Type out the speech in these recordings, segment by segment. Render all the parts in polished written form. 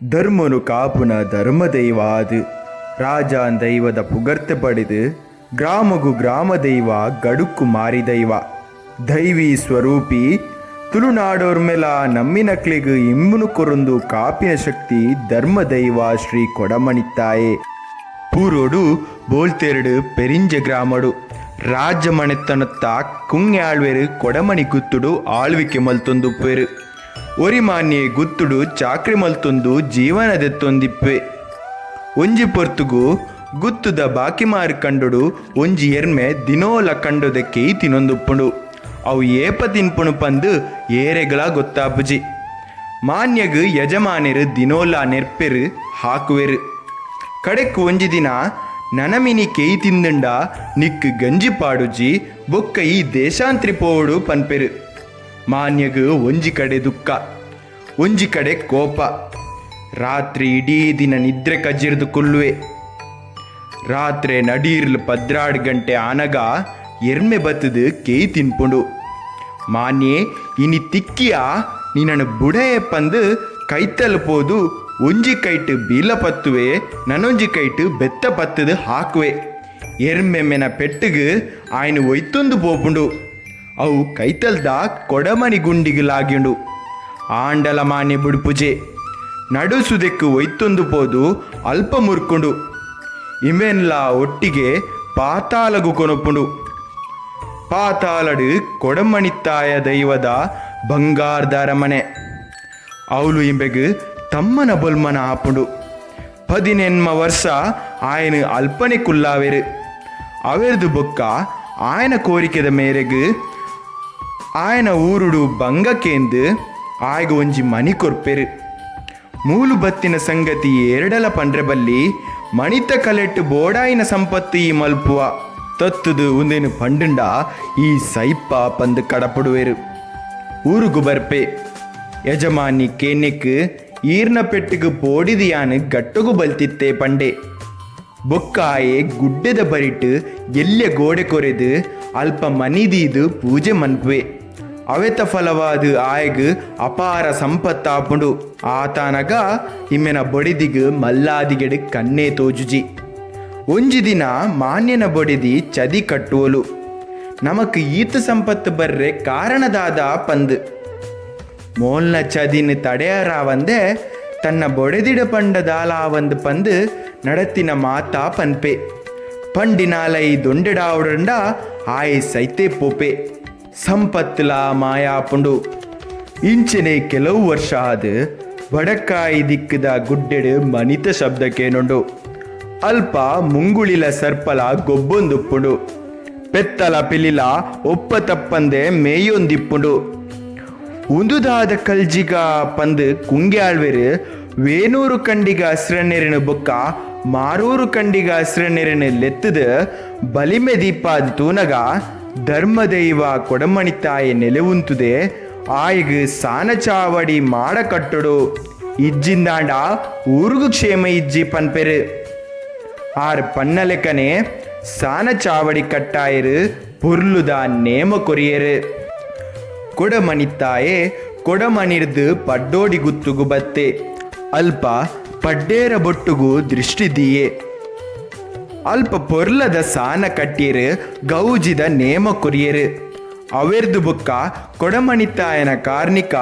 ಧರ್ಮೊನು ಕಾಪುನ ಧರ್ಮದೈವ ಆದ್ ರಾಜಾನ್ ದೈವದ ಪುಗರ್ತೆ ಪಡೆದ್ ಗ್ರಾಮೊಗು ಗ್ರಾಮ ದೈವ ಗಡುಕ್ಕು ಮಾರಿದೈವ ದೈವಿ ಸ್ವರೂಪಿ ತುಳುನಾಡೊರ್ಮೆಲ ನಮ್ಮಿನಕ್ಲೆಗ್ ಇಂಬುನು ಕೊರೊಂದು ಕಾಪಿನ ಶಕ್ತಿ ಧರ್ಮದೈವ ಶ್ರೀ ಕೊಡಮಣಿತ್ತಾಯೆ. ಪೂರೋಡು ಬೋಲ್ತೇರ್ಡ್ ಪೆರಿಂಜ ಗ್ರಾಮಡು ರಾಜ್ಯ ಮನೆತನತ್ತ ಕುಂಞಾಳ್ವೆರ್ ಕೊಡಮಣಿ ಗುತ್ತುಡು ಆಳ್ವಿಕೆ ಮಲ್ತೊಂದುಪ್ಪೆರ್. ಒರಿ ಮಾನ್ಯೆ ಗುತ್ತುಡು ಚಾಕ್ರಿ ಮಲ್ತೊಂದು ಜೀವನ ದೆತ್ತೊಂದಿಪ್ಪೆ. ಒಂಜಿ ಪೊರ್ತುಗು ಗುತ್ತುದ ಬಾಕಿಮಾರ್ ಕಂಡೊಡು ಒಂಜಿ ಎರ್ಮೆ ದಿನೋಲ ಕಂಡೊದ ಕೆಯಿ ತಿನೊಂದುಪ್ಪುಂಡು. ಅವು ಏಪ ತಿನ್ಪುಂಡು ಪಂದ್ ಏರೆಗ್ಲಾ ಗೊತ್ತಾಪುಜಿ. ಮಾನ್ಯಗ್ ಯಜಮಾನೆರ್ ದಿನೋಲ ನೆರ್ಪೆರ್ ಹಾಕುವೆರ್. ಕಡೆಕ್ ಒಂಜಿ ದಿನ ನನ ಮಿನಿ ಕೆಯಿ ತಿಂದ್ಂಡ ನಿಕ್ಕ್ ಗಂಜಿ ಪಾಡುಜಿ ಬೊಕ್ಕ ಈ ದೇಶಾಂತ್ರಿ ಪೋವೊಡು ಪನ್ಪೆರ್. ಮಾನ್ಯಗ್ ಒಂಜಿ ಕಡೆ ದುಃಖ ಒಂಜಿ ಕಡೆ ಕೋಪ. ರಾತ್ರಿ ಇಡೀ ದಿನ ನಿದ್ರೆ ಕಜಿರ್ದ್ ಕುಲ್ಲುವೆ. ರಾತ್ರೆ ನಡೀರ್ಲ್ 12 ಗಂಟೆ ಆನಗ ಎರ್ಮೆ ಬತ್ತ್ದ್ ಕೆಯಿ ತಿನ್ಪುಂಡು. ಮಾನ್ಯೆ ಇನಿ ತಿಕ್ಕಿಯಾ ನಿನನ್ ಬುಡಯೆ ಪಂದ್ ಕೈತಲ್ ಪೋದು ಒಂಜಿ ಕೈಟ್ ಬೀಲ ಪತ್ತುವೆ ನನೊಂಜಿ ಕೈಟ್ ಬೆತ್ತ ಪತ್ತುದು ಹಾಕುವೆ. ಎರ್ಮೆ ಮೆನ ಪೆಟ್ಟುಗು ಆಯ್ನ್ ಒಯ್ತೊಂದು ಪೋಪುಂಡು. ಅವು ಕೈತಲ್ದ ಕೊಡಮಣಿ ಗುಂಡಿಗ್ ಲಾಗ್ಯುಂಡು. ಆಂಡಲ ಮಾನ್ಯೆ ಬುಡ್ಪುಜೆ. ನಡು ಸುದೆಕ್ ಒಯ್ತೊಂದು ಪೋದು ಅಲ್ಪ ಮುರ್ಕುಂಡು. ಇಂಬೆನ್ಲ ಒಟ್ಟಿಗೆ ಪಾತಾಲಗು ಕೊನೊಪುಂಡು. ಪಾತಾಲಡ್ ಕೊಡಮಣಿತ್ತಾಯ ದೈವದ ಬಂಗಾರ್ದ ಅರಮನೆ. ಅವ್ಲು ಇಂಬೆಗ್ ತಮ್ಮನ ಬೊಲ್ಮನ ಆಪುಂಡು. ಪದಿನೆನ್ಮ ವರ್ಷ ಆಯನ್ ಅಲ್ಪನೆ ಕುಲ್ಲಾವೆರ್. ಅವೆರ್ದ್ ಬೊಕ್ಕ ಆಯನ ಕೋರಿಕೆದ ಮೇರೆಗ್ ಆಯನ ಊರುಡು ಬಂಗ ಕೇಂದ್ ಆಯಗ್ ಒಂಜಿ ಮಣಿ ಕೊರ್ಪೆರ್. ಮೂಲು ಬತ್ತಿನ ಸಂಗತಿ ಏರ್ಡಲ ಪಂಡ್ರೆ ಬಲ್ಲಿ ಮಣಿತ ಕಲೆಟ್ ಬೋಡಾಯಿನ ಸಂಪತ್ತು ಈ ಮಲ್ಪುವ ತತ್ತುದು ಉಂದೆನ್ ಪಂಡ್ಂಡ ಈ ಸೈಪ ಪಂದ್ ಕಡಪುಡುವೆರ್. ಊರುಗು ಬರ್ಪೆ. ಯಜಮಾನಿ ಕೇನೆಕ್ ಈರ್ನ ಪೆಟ್ಟುಗು ಪೋಡಿದ್ ಯಾನ್ ಗಟ್ಟೊಗು ಬಲ್ತಿತ್ತೆ ಪಂಡೆ. ಬೊಕ್ಕ ಆಯೆ ಗುಡ್ಡೆದ ಬರಿಟ್ ಎಲ್ಯ ಗೋಡೆ ಕೊರೆದ್ ಅಲ್ಪ ಮನಿ ದೀದ್ ಪೂಜೆ ಮನ್ಪುವೆ. ಅವೆತ ಫಲವಾದ್ ಆಯಗ್ ಅಪಾರ ಸಂಪತ್ತಾಪುಂಡು. ಆತಾನಗ ಇಮ್ಮೆನ ಬೊಡೆದಿಗ್ ಮಲ್ಲಾದಿಗೆಡ್ ಕಣ್ಣೇ ತೋಜುಜಿ. ಒಂಜಿ ದಿನ ಮಾನ್ಯನ ಬೊಡೆದಿ ಚದಿ ಕಟ್ಟುವೊಲು. ನಮಕ್ ಈತ್ ಸಂಪತ್ತು ಬರ್ರೆ ಕಾರಣ ದಾದ ಪಂದ್. ಮೋಲ್ನ ಚದಿನ್ ತಡೆಯರಾವಂದೆ ತನ್ನ ಬೊಡೆದಿಡ ಪಂಡ ದಾಲಾವಂದ್ ಪಂದ್ ನಡತಿನ ಮಾತಾ ಪನ್ಪೆ. ಪಂಡಿನಾಲೈ ದೊಂಡೆಡಾವೊಡುಂಡ ಆಯೆ ಸೈತೆ ಪೋಪೆ. ಸಂಪತ್ತುಲಾ ಮಾಯಾಪುಂಡು. ಇಂಚನೆ ಕೆಲವು ವರ್ಷ ಆದ್ ಬಡಕಾಯಿ ದಿಕ್ಕುದ ಗುಡ್ಡೆಡ್ ಮನಿತ ಶಬ್ದ ಕೇನುಂಡು. ಅಲ್ಪ ಮುಂಗುಳಿಲ ಸರ್ಪಲ ಗೊಬ್ಬೊಂದುಪ್ಪುಂಡು. ಪೆತ್ತಲ ಪಿಲಿಲ ಒಪ್ಪ ತಪ್ಪಂದೆ ಮೇಯೊಂದಿಪ್ಪುಂಡು. ಉಂದು ದಾದ ಕಲ್ಜಿಗ ಪಂದ್ ಕುಂಗ್ಯಾಳ್ವೆರ್ ವೇಣೂರು ಕಂಡಿಗ ಅಸ್ರಣ್ಣೆರೆನ್ ಬೊಕ್ಕ ಮಾರೂರು ಕಂಡಿಗ ಅಸ್ರಣ್ಣೆರೆನ್ ಲೆತ್ತುದ್ ಬಲಿಮೆ ದೀಪಾದ್ ತೂನಗ ಧರ್ಮದೈವ ಕೊಡಮಣಿತ್ತಾಯೆ ನೆಲೆ ಉಂತುದೆ ಆಯಗ್ ಸಾನಚಾವಡಿ ಮಾಡ ಕಟ್ಟೊಡು ಇಜ್ಜಿಂದಾಂಡ ಊರುಗು ಕ್ಷೇಮ ಇಜ್ಜಿ ಪನ್ಪೆರ್. ಆರ್ ಪನ್ನಲೆಕನೆ ಸಾನಚಾವಡಿ ಕಟ್ಟಾಯೆರ್ ಪೊರ್ಲುದ ನೇಮ ಕೊರಿಯೆರ್. ಕೊಡಮಣಿತ್ತಾಯೆ ಕೊಡಮಣಿರ್ದ್ ಪಡ್ಡೋಡಿ ಗುತ್ತುಗು ಬತ್ತೆ. ಅಲ್ಪ ಪಡ್ಡೇರ ಬೊಟ್ಟುಗು ದೃಷ್ಟಿ ದೀಯೆ. ಅಲ್ಪ ಪೊರ್ಲದ ಸಾನ ಕಟ್ಯೆರ್ ಗೌಜಿದ ನೇಮ ಕೊರಿಯೆರ್. ಅವೆರ್ದ್ ಬೊಕ್ಕ ಕೊಡಮಣಿತ್ತಾಯನ ಕಾರ್ನಿಕ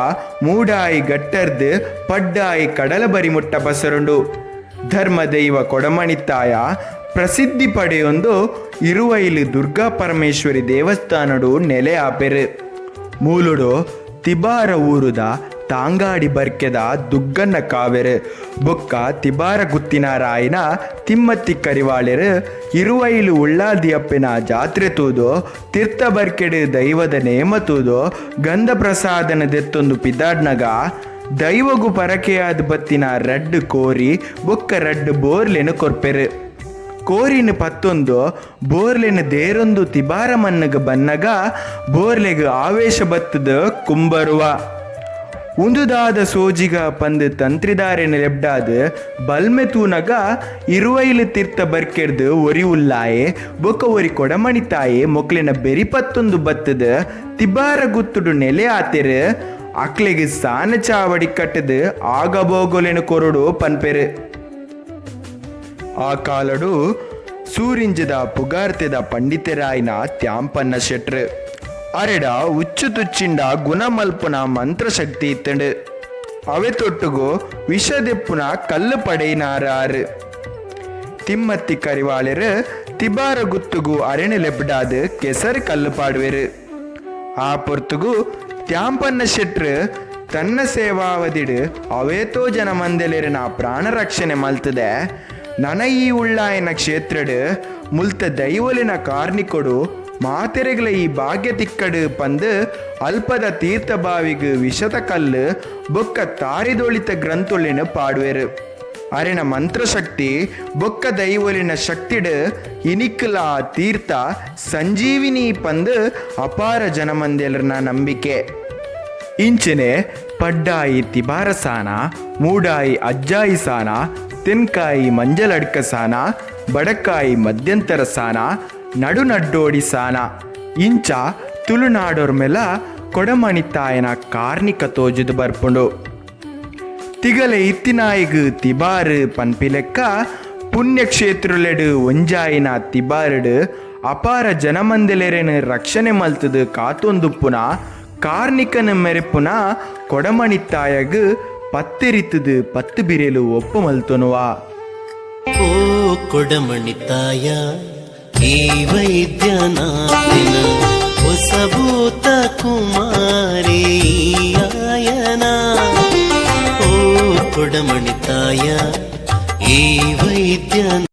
ಮೂಡಾಯಿ ಗಟ್ಟರ್ದ್ ಪಡ್ಡಾಯಿ ಕಡಲ ಬರಿ ಮುಟ್ಟ ಪಸರುಂಡು. ಧರ್ಮದೈವ ಕೊಡಮಣಿತ್ತಾಯ ಪ್ರಸಿದ್ಧಿ ಪಡೆಯೊಂದು ಇರುವೈಲು ದುರ್ಗಾ ಪರಮೇಶ್ವರಿ ದೇವಸ್ಥಾನಡು ನೆಲೆ ಆಪೆರ್. ಮೂಲುಡು ತಿಬಾರ ಊರುದ ತಾಂಗಾಡಿ ಬರ್ಕೆದ ದುಗ್ಗಣ್ಣ ಕಾವೆರ್ ಬೊಕ್ಕ ತಿಬಾರ ಗುತ್ತಿನಾರಾಯಿನ ತಿಮ್ಮತ್ತಿ ಕರಿವಾಳೆರ್ ಇರುವೈಲು ಉಳ್ಳಾಲ್ದಿಯಪ್ಪೆನ ಜಾತ್ರೆ ತೂದು ತಿರ್ತ ಬರ್ಕೆಡ್ ದೈವದ ನೇಮ ತೂದು ಗಂಧ ಪ್ರಸಾದನ ದೆತ್ತೊಂದು ಪಿದಾಡ್ನಗ ದೈವೊಗು ಪರಕೆಯಾದ್ ಬತ್ತಿನ ರಡ್ಡ್ ಕೋರಿ ಬೊಕ್ಕ ರಡ್ಡ್ ಬೋರ್ಲೆನ್ ಕೊರ್ಪೆರ್. ಕೋರಿನ್ ಪತ್ತೊಂದು ಬೋರ್ಲೆನ್ ದೇರೊಂದು ತಿಬಾರ ಮಣ್ಣುಗ್ ಬನ್ನಗ ಬೋರ್ಲೆಗ್ ಆವೇಶ ಬತ್ತುದ್ ಕುಂಬರುವ. ಉಂದು ದಾದ ಸೋಜಿಗ ಪಂದ್ ತಂತ್ರಿದಾರೆನ್ ಲೆಪ್ಡಾದ್ ಬಲ್ಮೆ ತೂನಗ ಇರುವೈಲು ತಿರ್ತ ಬರ್ಕೆರ್ದ್ ಒರಿ ಉಲ್ಲಾಯೆ ಬೊಕ್ಕ ಒರಿ ಕೊಡಮಣಿತ್ತಾಯೆ ಮೊಕ್ಲೆನ ಬೆರಿ ಪತ್ತೊಂದು ಬತ್ತುದ್ ತಿಬಾರ ಗುತ್ತುಡು ನೆಲೆ ಆತೆರ್. ಅಕ್ಲೆಗ್ ಸಾನ ಚಾವಡಿ ಕಟ್ಟದು ಆಗಬೋಗೊಲೆನ್ ಕೊರೊಡು ಪನ್ಪೆರ್. ಆ ಕಾಲಡು ಸೂರಿಂಜದ ಪುಗಾರ್ತೆದ ಪಂಡಿತೆರಾಯಿನ ತ್ಯಾಂಪನ್ನ ಶೆಟ್ರು ಅರೆಡ ಉಚ್ಚು ತುಚ್ಚಿಂಡ ಗುಣ ಮಲ್ಪುನ ಮಂತ್ರಶಕ್ತಿ ಇತ್ತಂಡು. ಅವೆ ತೊಟ್ಟುಗು ವಿಷ ದೆಪ್ಪುನ ಕಲ್ಲು ಪಡೆಯಿನಾರ ಆರು. ತಿಮ್ಮತ್ತಿ ಕರಿವಾಳೆರು ತಿಬಾರ ಗುತ್ತುಗು ಅರೆಣೆ ಲೆಬ್ಡಾದ್ ಕೆಸರು ಕಲ್ಲು ಪಾಡುವೆರು. ಆ ಪೊರ್ತುಗು ತ್ಯಾಂಪನ್ನ ಶೆಟ್ರು ತನ್ನ ಸೇವಾವಧಿಡ್ ಅವೇತೋ ಜನ ಮಂದೆಲೆರೆನ ಪ್ರಾಣ ರಕ್ಷಣೆ ಮಲ್ತದೆ. ನನ ಈ ಉಳ್ಳಾಯನ ಕ್ಷೇತ್ರಡ್ ಮುಲ್ತ ದೈವೊಲೆನ ಕಾರ್ನಿಕೊಡು ಮಾತೆರೆಗ್ಲ ಈ ಭಾಗ್ಯ ತಿಕ್ಕಡು ಪಂದ್ ಅಲ್ಪದ ತೀರ್ಥ ಬಾವಿಗ್ ವಿಷತ ಕಲ್ಲು ಬೊಕ್ಕ ತಾರಿದೊಳಿತ ಗ್ರಂಥೊಲೆನ್ ಪಾಡುವೆರು. ಅರೆನ ಮಂತ್ರಶಕ್ತಿ ಬೊಕ್ಕ ದೈವೊಲಿನ ಶಕ್ತಿಡ್ ಇನಿಕ್ಲ ತೀರ್ಥ ಸಂಜೀವಿನಿ ಪಂದ್ ಅಪಾರ ಜನಮಂದೆಲರ್ನ ನಂಬಿಕೆ. ಇಂಚನೆ ಪಡ್ಡಾಯಿ ತಿಬಾರಸಾನ, ಮೂಡಾಯಿ ಅಜ್ಜಾಯಿ ಸಾನ, ತೆನ್ಕಾಯಿ ಮಂಜಲಡ್ಕ ಸಾನ, ಬಡಕಾಯಿ ಮಧ್ಯಂತರ ಸಾನ, ನಡುನಡ್ಡೋಡಿ ಸಾನ, ಇಂಚ ತುಳುನಾಡೋರ್ಮೆಲ ಕೊಡಮಣಿತ್ತಾಯನ ಕಾರ್ನಿಕ ತೋಜುದು ಬರ್ಪುಂಡು. ತಿಗಲೆ ಇತ್ತಿನಾಯಿಗ್ ತಿಬಾರು ಪನ್ಪಿಲೆಕ್ಕ ಪುಣ್ಯಕ್ಷೇತ್ರಲೆಡ್ ಒಂಜಾಯಿನ ತಿಬಾರುಡ್ ಅಪಾರ ಜನಮಂದೆಲೆರೆನ್ ರಕ್ಷಣೆ ಮಲ್ತುದು ಕಾತೊಂದುಪ್ಪುನ ಕಾರ್ನಿಕನ್ ಮೆರೆಪುನ ಕೊಡಮಣಿತ್ತಾಯಗ್ ಪತ್ತೆರಿತುದು ಪತ್ತು ಬಿರೆಲು ಒಪ್ಪು ಮಲ್ತೊನುವ. ಓ ಕೊಡಮಣಿತ್ತಾಯ, ಈ ವೈದ್ಯನಾಥನ ಹೊಸಭೂತ ಕುಮಾರಿ ಆಯನ. ಓ ಕೊಡಮಣಿತ್ತಾಯ, ಈ ವೈದ್ಯನ